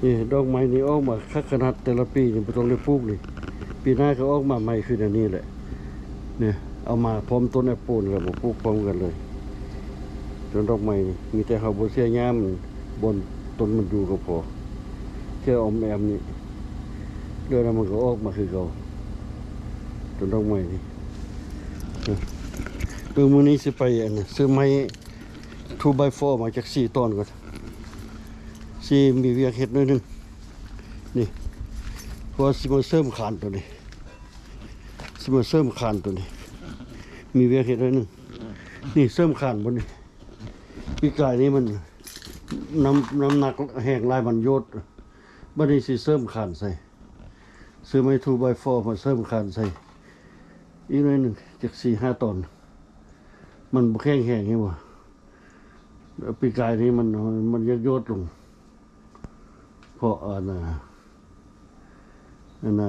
ນີ້ດອກໄມ້ນີ້ອອກມາຄັກຂະໜາດ ແຕ່ລະປີນີ້ບໍ່ຕ້ອງໄດ້ປູກນີ້ ປີໜ້າກໍອອກມາໃໝ່ຄືແນວນີ້ແຫຼະ. ນີ້ເອົາມາພ້ອມຕົ້ນແອັບເປິ້ນ ກໍມາປູກພ້ອມກັນເລີຍ. ຕົ້ນດອກໄມ້ນີ້ມີແຕ່ເຮົາບໍ່ເສຍຫຍ້າມັນ ບ່ອນຕົ້ນມັນຢູ່ກໍພໍ. ແຄ່ອອມແອມນີ້ ດຽວນັ້ນມັນກໍອອກມາຄືເກົ່າ. ຕົ້ນດອກໄມ້ນີ້ ເບິ່ງ ມື້ນີ້ຊິໄປອັນ ຊື້ໄມ້ two by four ມາຈັກສີ່ຕອນກ່ອນ ຊິມີວຽກເຮັດໜ້ອຍໜຶ່ງ. ນີ້ ເພາະວ່າຊິມາເສີມຄານໂຕນີ້ ຊິມາເສີມຄານໂຕນີ້ ມີວຽກເຮັດໜ້ອຍໜຶ່ງ. ນີ້ເສີມຄານບ່ອນນີ້ ປີກາຍນີ້ມັນ ນ້ຳ ນ້ຳໜັກແຮງຫຼາຍ ມັນໂຍດ. ບັດນີ້ຊິເສີມຄານໃສ່ ຊື້ໄມ້ two by four ມາເສີມຄານໃສ່ອີກໜ້ອຍໜຶ່ງ ຈັກສີ່ຫ້າຕອນ. ມັນບໍ່ແຂງແຮງ ເຫັນບໍ່? ປີກາຍນີ້ມັນ ມັນຢາກໂຍດລົງ ເພາະອັນນ່າ ອັນນ່າ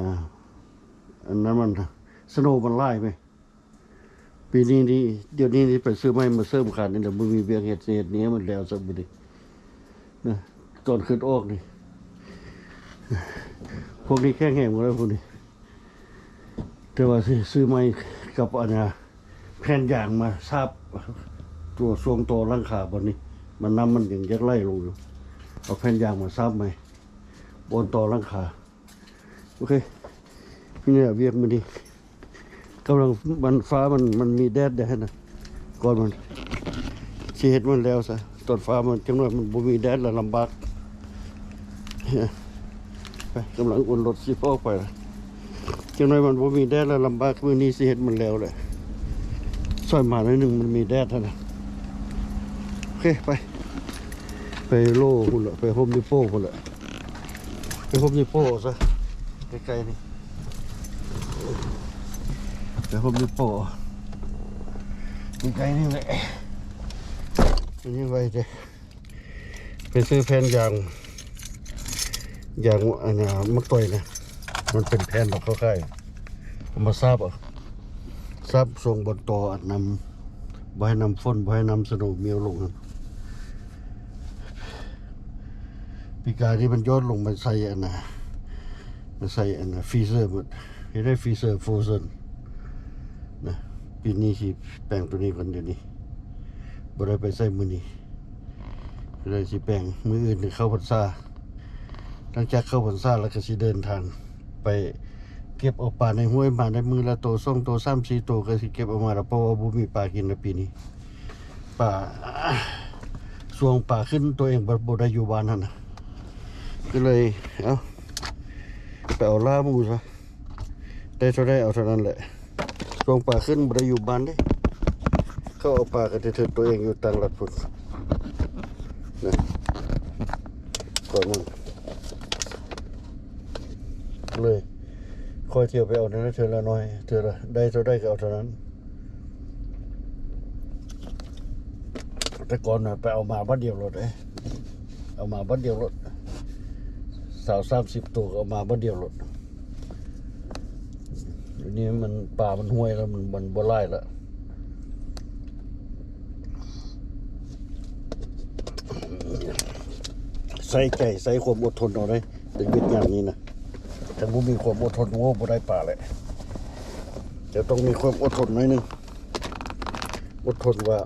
ອັນນັ້ນມັນ ສະໂນມັນຫຼາຍໄປ. ປີນີ້ນີ້ ດຽວນີ້ນີ້ໄປຊື້ໄມ້ມາເສີມຄານນີ້ແຫຼະ ບໍ່ມີວຽກເຮັດ ຊິເຮັດນີ້ໃຫ້ມັນແລ້ວຊະມື້ນີ້ນະ. ຕອນຂຶ້ນອອກນີ້ ພວກນີ້ແຂງແຮງໝົດແລ້ວພວກນີ້. ແຕ່ວ່າຊິຊື້ໄມ້ກັບອັນນ່າ ແຜ່ນຢາງມາສາບ ຕົວຊ່ວງຕໍ່ຫຼັງຄາບ່ອນນີ້ ມັນ ນ້ຳມັນຍັງຢາກໄຫຼລົງຢູ່. ເອົາແຜ່ນຢາງມາສາບໃໝ່ ບ່ອນຕໍ່ຫຼັງຄາ. ໂອເຄ ນີ້ແຫຼະວຽກມື້ນີ້ ກຳລັງ ມັນ ຟ້າມັນ ມັນມີແດດແດ່ຫັ້ນນະ. ກ່ອນມັນຊິເຮັດມັນແລ້ວຊະ ຕອນຟ້າມັນ ຈັກໜ້ອຍມັນບໍ່ມີແດດລະລຳບາກ. ໄປ ກຳລັງອຸ່ນລົດຊິອອກໄປລະ ຈັກໜ້ອຍມັນບໍ່ມີແດດລະລຳບາກ. ມື້ນີ້ຊິເຮັດມັນແລ້ວແຫຼະ ສອຍມາໜ້ອຍໜຶ່ງ ມັນມີແດດຫັ້ນນະ. ໂອເຄ ໄປ ໄປໂລພຸ້ນລະ ໄປໂຮມດີໂປພຸ້ນລະ. ໄປໂຮມດີໂປຊະ ໃກ້ໆນີ້ ໄປໂຮມດີໂປໃກ້ໆນີ້ແຫຼະ. ອັນນີ້ໄວເດ້ ໄປຊື້ແຜ່ນຢາງ ຢາງອັນນ່າ ໝາກຕອຍນະ ມັນເປັນແຜ່ນດອກ ເຂົາຂາຍ ເອົາມາສາບເອົາ ສາບສົ່ງບ່ອນຕໍ່ອັດນ້ຳ ບໍ່ໃຫ້ນ້ຳຝົນ ບໍ່ໃຫ້ນ້ຳສະໂນມີເອົາລົງຫັ້ນ. ປີກາຍນີ້ມັນຢອດລົງມາໃສ່ອັນນ່າ ມາໃສ່ອັນນ່າ ຟຣີເຊີໝົດ ເຮັດໃຫ້ຟຣີເຊີໂຟຣເຊິນນະ. ປີນີ້ຊິແປງໂຕນີ້ກ່ອນ ດຽວນີ້ບໍ່ໄດ້ໄປໃສ່ມື້ນີ້ ເລີຍຊິແປງມື້ອື່ນເຂົ້າພັນສາ. ຫຼັງຈາກເຂົ້າພັນສາແລ້ວກໍຊິເດີນທາງໄປເກັບເອົາປາໃນຫ້ວຍມາ ໄດ້ມື້ລະໂຕສອງໂຕສາມສີ່ໂຕ ກໍຊິເກັບເອົາມາລະ ເພາະວ່າບໍ່ມີປາກິນລະປີນີ້. ປາ ຊ່ວງປາຂຶ້ນ ໂຕເອງບໍ່ ບໍ່ໄດ້ຢູ່ບ້ານຫັ້ນນະ ກໍເລີຍ ເອົ້າ ໄປເອົາລ້າໝູຊະ ໄດ້ເທົ່າໃດເອົາເທົ່ານັ້ນແຫຼະ. ຊ່ວງປາຂຶ້ນບໍ່ໄດ້ຢູ່ບ້ານເດ້ ເຂົາເອົາປາກັນເທີດໆ ໂຕເອງຢູ່ຕ່າງລັດພຸ້ນນະ. ກ່ອນມັນເລີຍ ຄ່ອຍທ່ຽວໄປເອົານັ້ນເທື່ອລະໜ້ອຍ ເທື່ອລະ ໄດ້ເທົ່າໃດກໍເອົາເທົ່ານັ້ນ. ແຕ່ກ່ອນນະໄປເອົາມາບັດດຽວໂລດເດ້ ເອົາມາບັດດຽວໂລດ ຊາວສາມສິບໂຕກໍເອົາມາບັດດຽວໂລດ. ດຽວນີ້ມັນ ປາມັນຫ່ວຍແລ້ວ ມັນ ມັນບໍ່ຫຼາຍລະ. ໃສ່ໃຈ ໃສ່ຄວາມອົດທົນເອົາເດ້ ເປັນເວດຍາມນີ້ນະ. ຖ້າບໍ່ມີຄວາມອົດທົນ ໂອ້ ບໍ່ໄດ້ປາແຫຼະ. ຈະຕ້ອງມີຄວາມອົດທົນໜ້ອຍໜຶ່ງ ອົດທົນວ່າ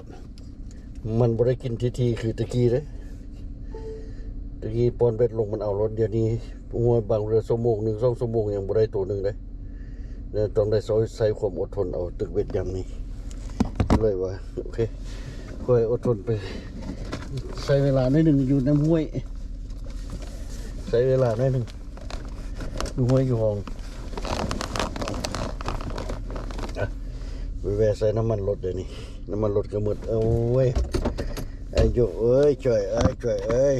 ມັນບໍ່ໄດ້ກິນຖີ່ໆຄືແຕ່ກີ້ເດ້. ແຕ່ກີ້ປ້ອນເບັດລົງມັນເອົາໂລດ. ດຽວນີ້ ໂອ້ຍ ບາງເທື່ອຊົ່ວໂມງໜຶ່ງ ສອງຊົ່ວໂມງຍັງບໍ່ໄດ້ໂຕໜຶ່ງເດ້. ແລະ ຕ້ອງໄດ້ຊອຍ ໃຊ້ຄວາມອົດທົນເອົາ ຕຶກເບັດຍາມນີ້ ເລີຍວ່າ ໂອເຄ ຂ້ອຍອົດທົນໄປ ໃຊ້ເວລາໜ້ອຍໜຶ່ງຢູ່ນ້ຳຫ້ວຍ ໃຊ້ເວລາໜ້ອຍໜຶ່ງ ຢູ່ຫ້ວຍຢູ່ຮ່ອງ. ອ່ະ ໄປແວ່ໃສ່ນ້ຳມັນລົດເດນີ້ ນ້ຳມັນລົດກໍໝົດ. ໂອ້ຍ ອາຍຸເອີຍ ຈ່ອຍເອີຍ ຈ່ອຍເອີຍ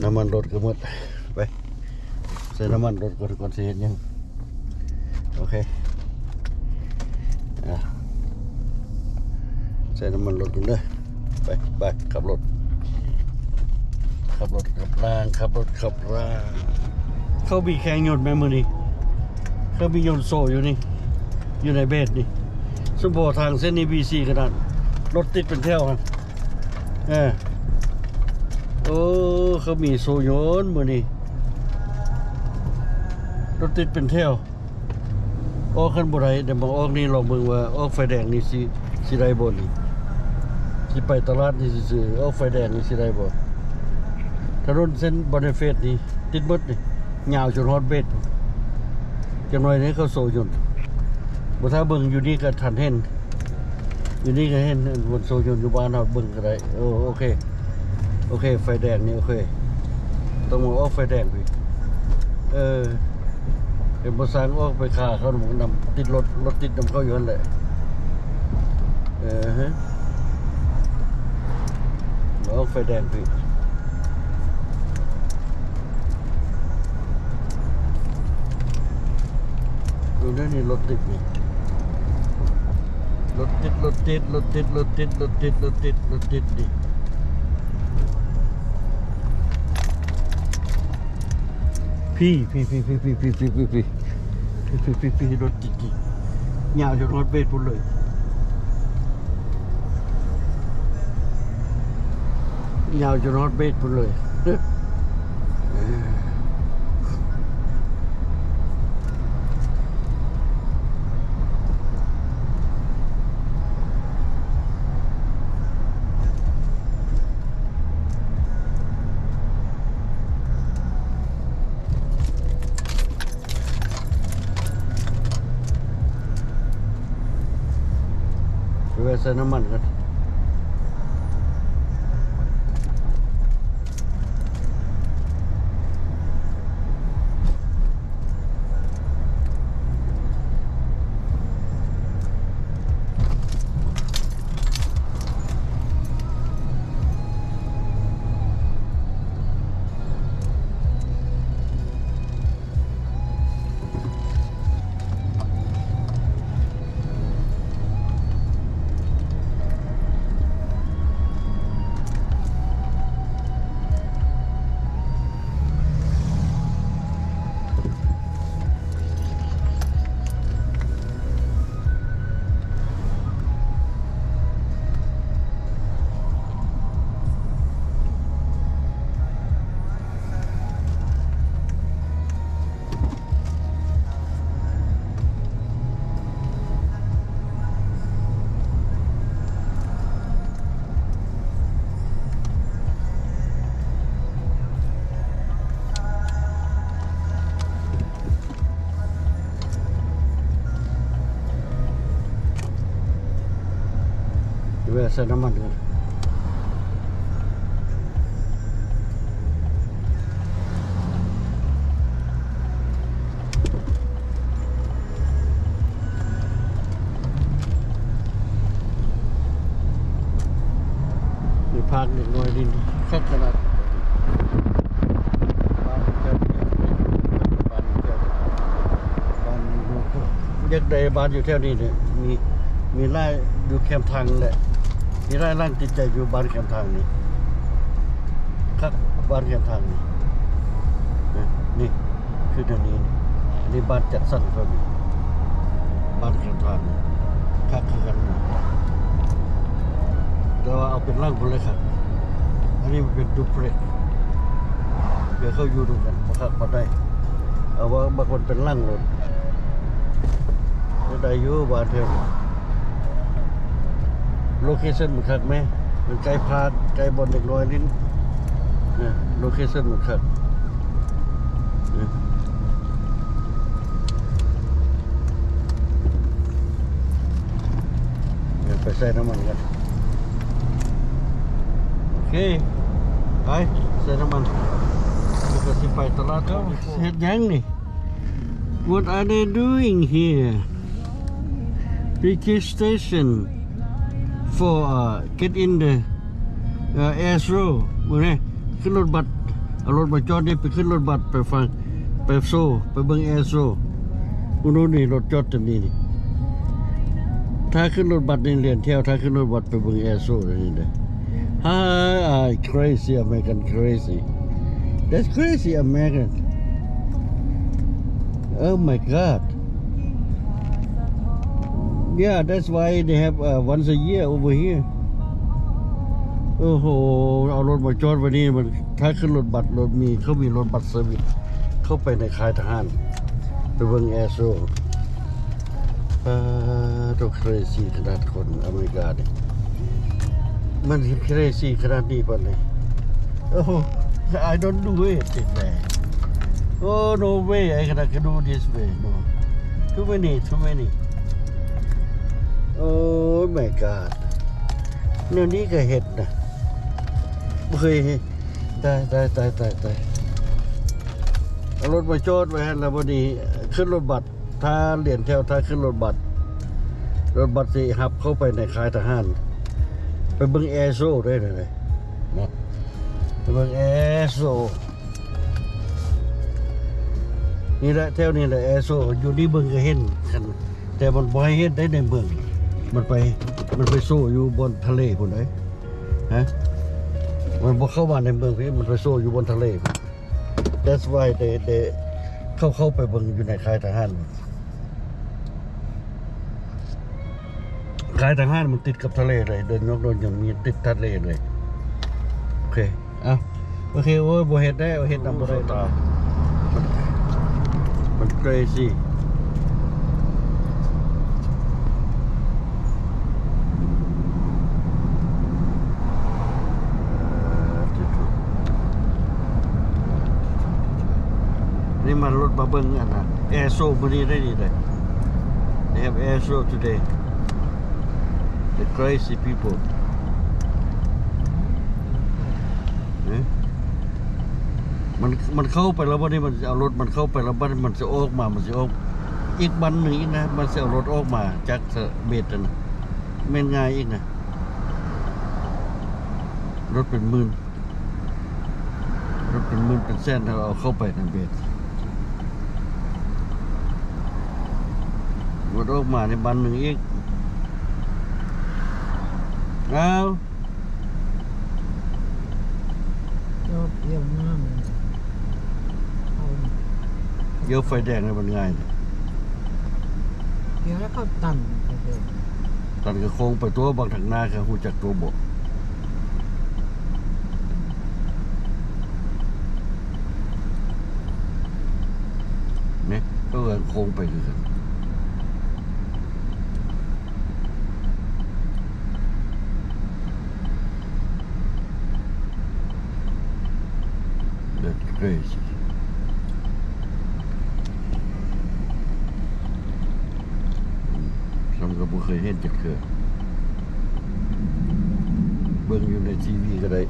ນ້ຳມັນລົດກໍໝົດ. ໄປ ໃສ່ນ້ຳມັນລົດກ່ອນ ກ່ອນຊິເຮັດຫຍັງ. ໂອເຄ ອ່າ ໃສ່ນ້ຳມັນລົດກ່ອນເດີ. ໄປ ໄປ ຂັບລົດ ຂັບລົດຂັບລາງ ຂັບລົດຂັບລາງ. ເຂົາມີແຂ່ງຍົນແມ່ນມື້ນີ້ ເຂົາມີຍົນໂຊຢູ່ນີ້ ຢູ່ໃນເບດນີ້. ສົມພໍທາງເສັ້ນນີ້ບີຊີຂະໜາດ ລົດຕິດເປັນແຖວຫັ້ນ. ເອີ ໂອ້ ເຂົາມີໂຊຍົນມື້ນີ້ ລົດຕິດເປັນແຖວ. ອອກຄັນບໍ່ໄດ້ ດຽວມາອອກນີ້ ລອງເບິ່ງວ່າອອກໄຟແດງນີ້ຊິ ຊິໄດ້ບໍ່ນີ້ ຊິໄປຕະຫຼາດນີ້ຊື່ໆ ອອກໄຟແດງນີ້ຊິໄດ້ບໍ່? ຖະໜົນເສັ້ນບອນເນເຟດນີ້ຕິດໝົດນີ້ ຍາວຈົນຮອດເບດ ຈັກໜ້ອຍນີ້ເຂົາໂຊຍົນ ບໍ່ຖ້າເບິ່ງຢູ່ນີ້ກໍທັນເຫັນ ຢູ່ນີ້ກໍເຫັນ ອັນ ຄົນໂຊຍົນຢູ່ບ້ານເຮົາເບິ່ງກໍໄດ້. ໂອ ໂອເຄ ໂອເຄ ໄຟແດງນີ້ ໂອເຄ ຕ້ອງມາອອກໄຟແດງພີ້. ເອີ ເຫັນບໍ່ ຊ່າງອອກໄປຂ້າເຂົານຳ ຕິດລົດ ລົດຕິດນຳເຂົາຢູ່ຫັ້ນແຫຼະ. ເອີ ຮະ ມາອອກໄຟແດງພີ້. ເບິ່ງເດີນີ້ ລົດຕິດນີ້ ລົດຕິດ ລົດຕິດ ລົດຕິດ ລົດຕິດ ລົດຕິດ ລົດຕິດ ລົດຕິດນີ້ ພີ້ ພີ້ ພີ້ ລົດຕິດນີ້ ຍາວຈົນຮອດເບດພຸ້ນເລີຍ ຍາວຈົນຮອດເບດພຸ້ນເລີຍ. ໄປແວະໃສ່ນ້ຳມັນກ່ອນ. ແວະໃສ່ນ້ຳມັນກ່ອນ. ໄດ້ພັກເດັກນ້ອຍຫຼິ້ນຄັກຂະໜາດ. ບ້ານແຖວນີ້ ບ້ານແຖວ ບ້ານ ຢາກໄດ້ບ້ານຢູ່ແຖວນີ້ເດ້ ມີ ມີຫຼາຍຢູ່ແຄມທາງແຫຼະ ມີຫຼາຍຫຼັງຕິດໃຈຢູ່ບ້ານແຄມທາງນີ້ ຄັກ ບ້ານແຄມທາງນີ້ ນີ້ ຄືແນວນີ້ ອັນນີ້ບ້ານຈັດສັນເຂົານີ້ ບ້ານແຄມທາງນີ້ ຄັກຄືກັນ ແຕ່ວ່າເອົາເປັນຫຼັງພຸ້ນແຫຼະຄັກ ອັນນີ້ມັນເປັນດູເພລັກ ເພື່ອເຂົາຢູ່ນຳກັນ ບໍ່ຄັກປານໃດ ເອົາວ່າບັກມັນເປັນຫຼັງໂລດ ໄດ້ຢູ່ບ້ານແຖວນີ້ ໂລເຄຊັນມັນຄັກແມ ມັນໃກ້ພາກ ໃກ້ບ່ອນເດັກນ້ອຍຫຼິ້ນ ໂລເຄຊັນມັນຄັກ. ດຽວໄປໃສ່ນ້ຳມັນກັນ ໂອເຄ ໄປໃສ່ນ້ຳມັນ ແລ້ວກໍຊິໄປຕະຫຼາດ. ເຮັດຫຍັງນີ້? What are they doing here? Registration for, uh, get in the, uh, Astro ເບິ່ງແນ່ ຂຶ້ນລົດບັສ ເອົາລົດມາຈອດນີ້ ໄປຂຶ້ນລົດບັສ ໄປຟັງ ໄປໂຊ ໄປເບິ່ງແອໂຊ. ໂອ້ໂນ ນີ້ລົດຈອດຕົງນີ້ນີ້ ຖ້າຂຶ້ນລົດບັສນີ້ລຽນແຖວ ຖ້າຂຶ້ນລົດບັສໄປເບິ່ງແອໂຊນີ້ເດ້. Hi, crazy American, crazy. That's crazy American. Oh my God. Yeah, that's why they have, uh, once a year over here. ໂອ້ໂຫ ເອົາລົດມາຈອດໄວ້ນີ້ ມັນ ຖ້າຂຶ້ນລົດບັສ ລົດມີ ເຂົາມີລົດບັສເຊີວິສ ເຂົ້າໄປໃນຄ້າຍທະຫານ ໄປເບິ່ງແອໂຊ. ປາໂຕ ເຄຣຊີຂະໜາດ ຄົນອາເມລິການີ້ ມັນເຄຣຊີຂະໜາດນີ້ປານໃດ? ໂອ້ I don't do it, man. Oh, no way I gonna do this way, no. Too many, too many. Oh my god. ແນວນີ້ກໍເຮັດນະ ບໍ່ເຄີຍເຫັນ. ຕາຍ ຕາຍ ຕາຍ ຕາຍ ຕາຍ. ເອົາລົດມາຈອດໄວ້ຫັ້ນລະ ບັດນີ້ຂຶ້ນລົດບັສ ຖ້າລຽນແຖວ ຖ້າຂຶ້ນລົດບັສ ລົດບັສຊິຮັບເຂົ້າໄປໃນຄ້າຍທະຫານ ໄປເບິ່ງແອໂຊໄດ້ເລີຍເນາະ ໄປເບິ່ງແອໂຊ. ນີ້ແຫຼະ ແຖວນີ້ແຫຼະແອໂຊ ຢູ່ນີ້ເບິ່ງກໍເຫັນ ແຕ່ມັນບໍ່ໃຫ້ເຫັນໄດ້ໃນເມືອງ ມັນໄປ ມັນໄປໂຊຢູ່ບ່ອນທະເລພຸ້ນເດ້. ຮະ ມັນບໍ່ເຂົ້າມາໃນເມືອງພີ້ ມັນໄປໂຊຢູ່ບ່ອນທະເລ. That's why they they ເຂົາເຂົ້າໄປເບິ່ງຢູ່ໃນຄ້າຍທະຫານ. ຄ້າຍທະຫານມັນຕິດກັບທະເລເລີຍ ເດີ່ນຍົກໂດນຍົນມີຕິດທະເລເລີຍ. ໂອເຄ ເອົ້າ ໂອເຄ ໂອ້ຍ ບໍ່ເຮັດໄດ້ ເຮັດນຳບໍ່ໄດ້ ມັນ crazy. ນີ້ມັນລົດມາເບິ່ງອັນນ່າ ແອໂຊມື້ນີ້ໄດ້ນີ້ເດ້. They have air show today. The crazy people. ເອີ ມັນ ມັນເຂົ້າໄປແລ້ວບັດນີ້ ມັນຊິເອົາລົດມັນເຂົ້າໄປແລ້ວ ບັດນີ້ມັນຊິອອກມາ ມັນຊິອອກອີກບັ້ນໜຶ່ງອີກນະ ມັນຊິເອົາລົດອອກມາຈາກເບດຫັ້ນນະ ແມ່ນງ່າຍອີກນະ. ລົດເປັນໝື່ນ ລົດເປັນໝື່ນເປັນແສນ ເຮົາເອົາເຂົ້າໄປນຳເບດ ລົດອອກມາໃນບັ້ນໜຶ່ງອີກ. ອ້າວ ຈອດ ດຽວໄຟແດງໃຫ້ມັນງ່າຍ ດຽວເຂົາຕັນໄຟແດງ ຕັນກໍໂຄ້ງໄປຕົວະ ບັງທາງໜ້າກໍຮູ້ຈັກຕົວະບໍ? ນີ້ ເຂົາກໍໂຄ້ງໄປຄືກັນ. That's crazy. ອືມ ຊ້ຳກໍບໍ່ເຄີຍເຫັນຈັກເທື່ອ ເບິ່ງຢູ່ໃນທີວີກໍໄດ້.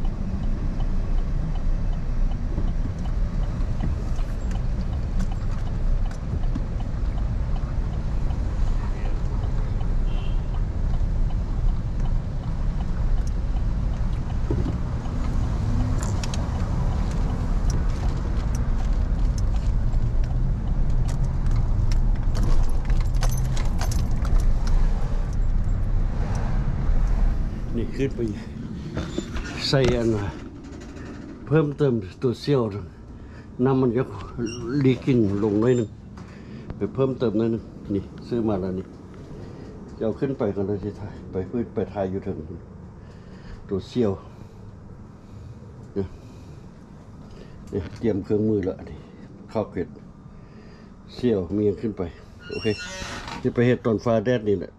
ນີ້ຂຶ້ນໄປໃສ່ອັນ ເພີ່ມເຕີມຕົວສຽວ ນ້ຳມັນຢາກລີກກິນລົງໜ້ອຍໜຶ່ງ ໄປເພີ່ມເຕີມໜ້ອຍໜຶ່ງ. ນີ້ ຊື້ມາແລ້ວນີ້ ຈະເອົາຂຶ້ນໄປກ່ອນ ແລ້ວຊິຖ່າຍ ໄປ ໄປຖ່າຍຢູ່ເທິງ ຕົວສຽວ ນີ້ ຕຽມເຄື່ອງມືແລ້ວ ອັນນີ້ ຄອກພິດ ສຽວ ມີຫຍັງຂຶ້ນໄປ. ໂອເຄ ຊິໄປເຮັດຕອນຟ້າແດດນີ້ແຫຼະ.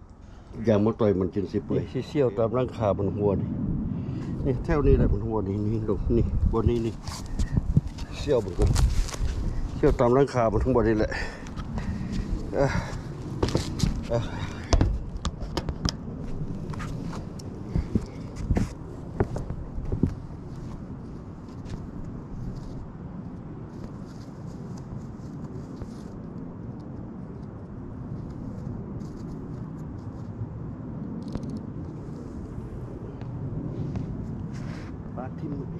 ຢາງມາຕ່ອຍມັນຈຶ່ງຊິເປື່ອຍ ຊິສ່ຽວຕາມຫຼັງຄາມັນຮົ່ວນີ້ ນີ້ແຖວນີ້ແຫຼະມັນຮົ່ວນີ້ ນີ້ລົງນີ້ ບ່ອນນີ້ນີ້ ສ່ຽວມັນກໍ ສ່ຽວຕາມຫຼັງຄາມັນທັງໝົດນີ້ແຫຼະ ເອີ ເອີ. ປາທິມ ເ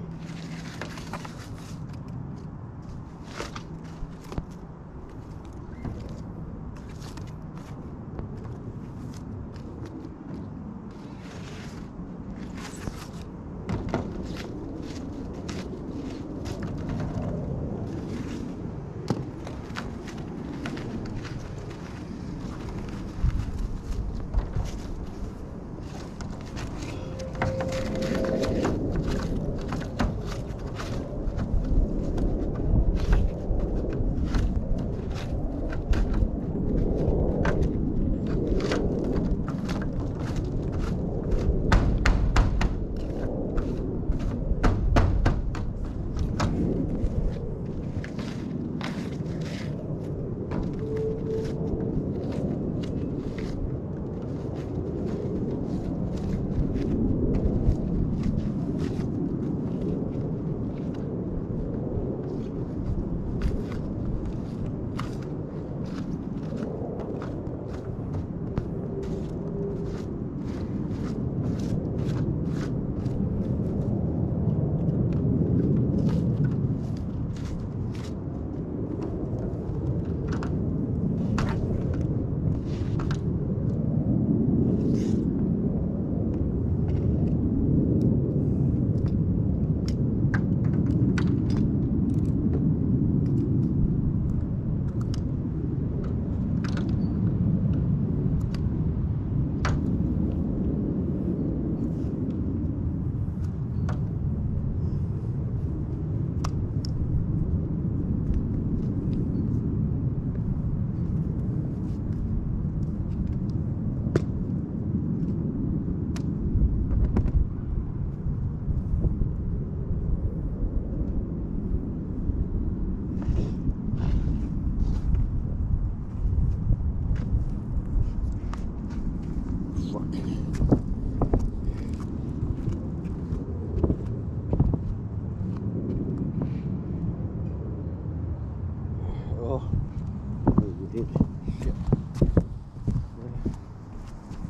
ໂອ້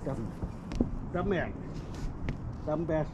ດຳ ດຳແບດ ດຳແບດ.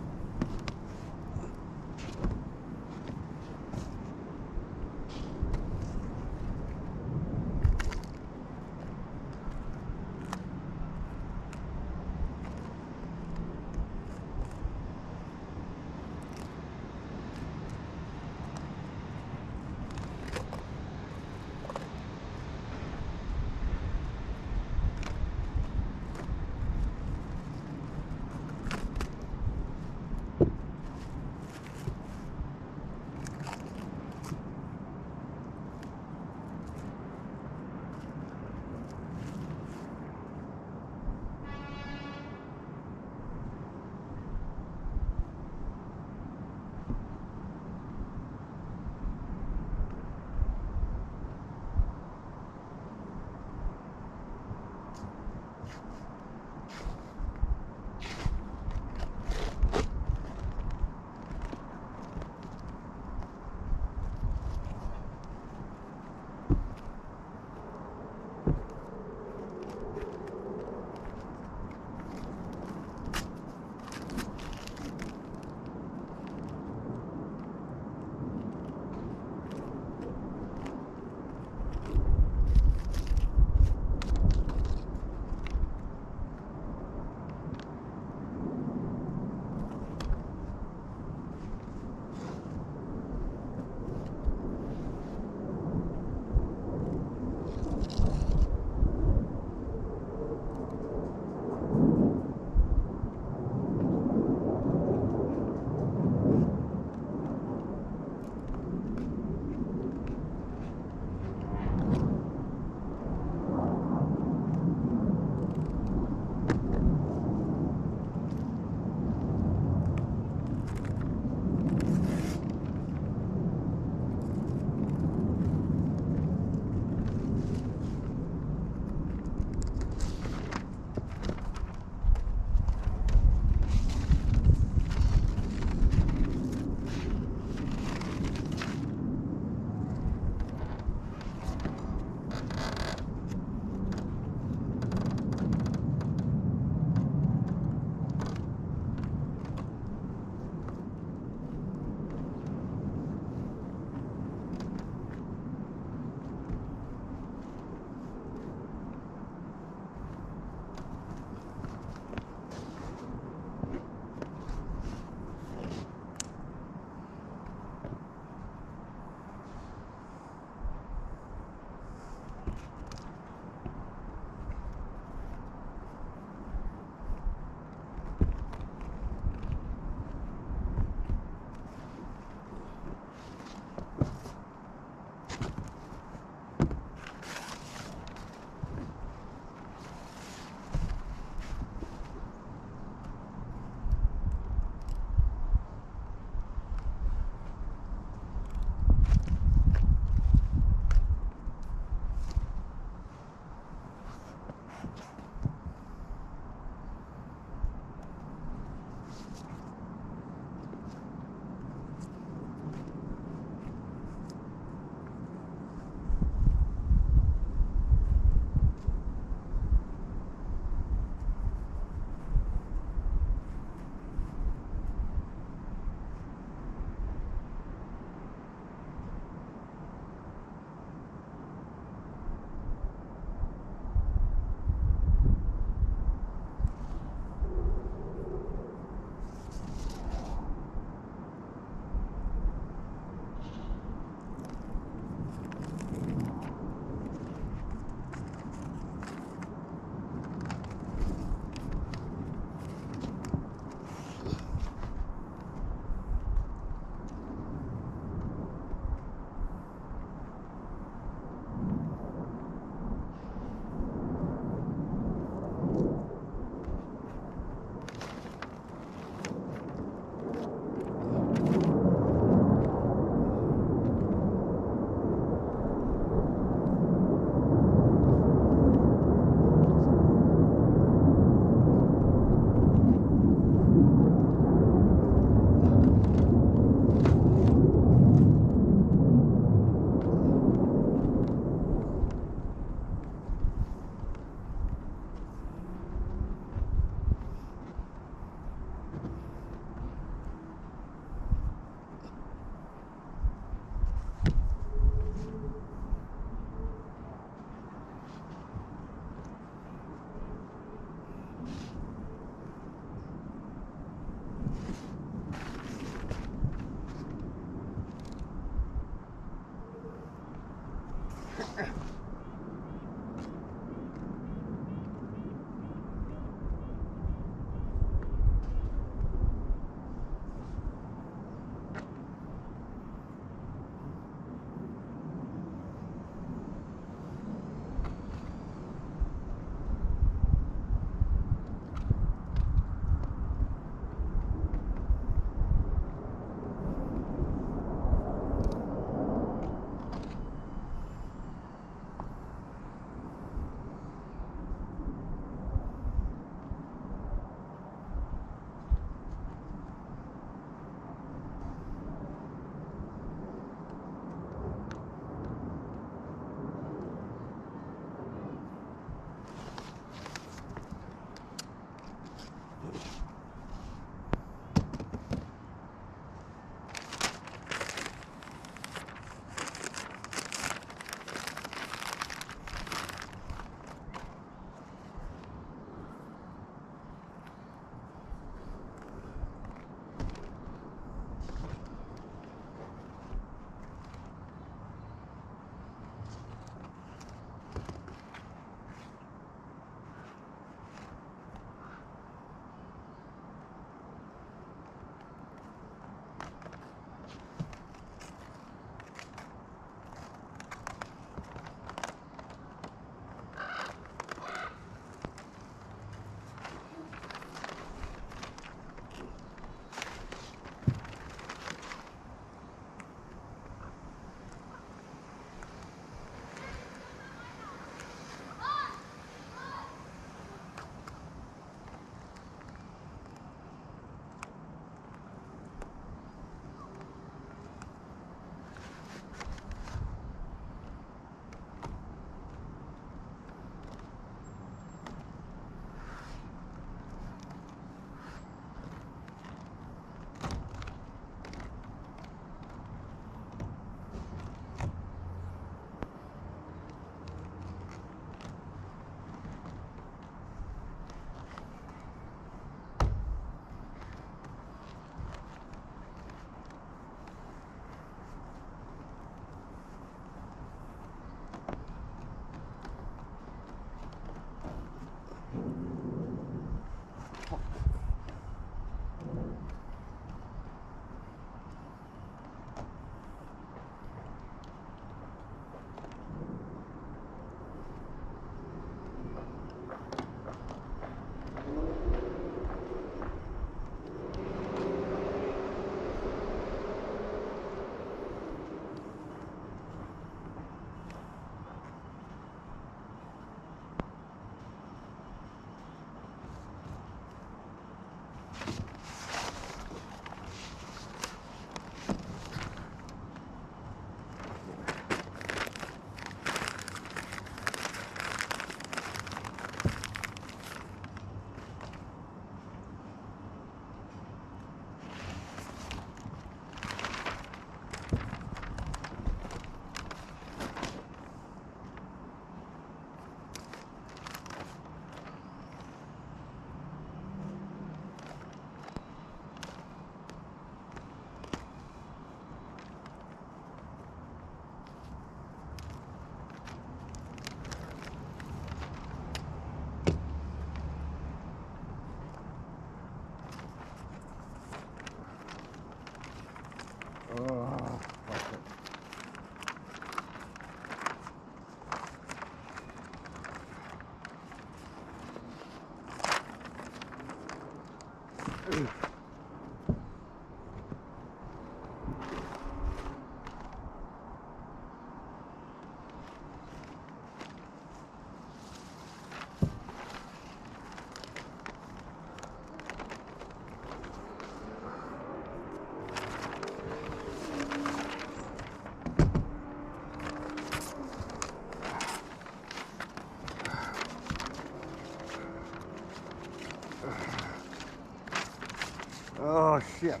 Oh shit.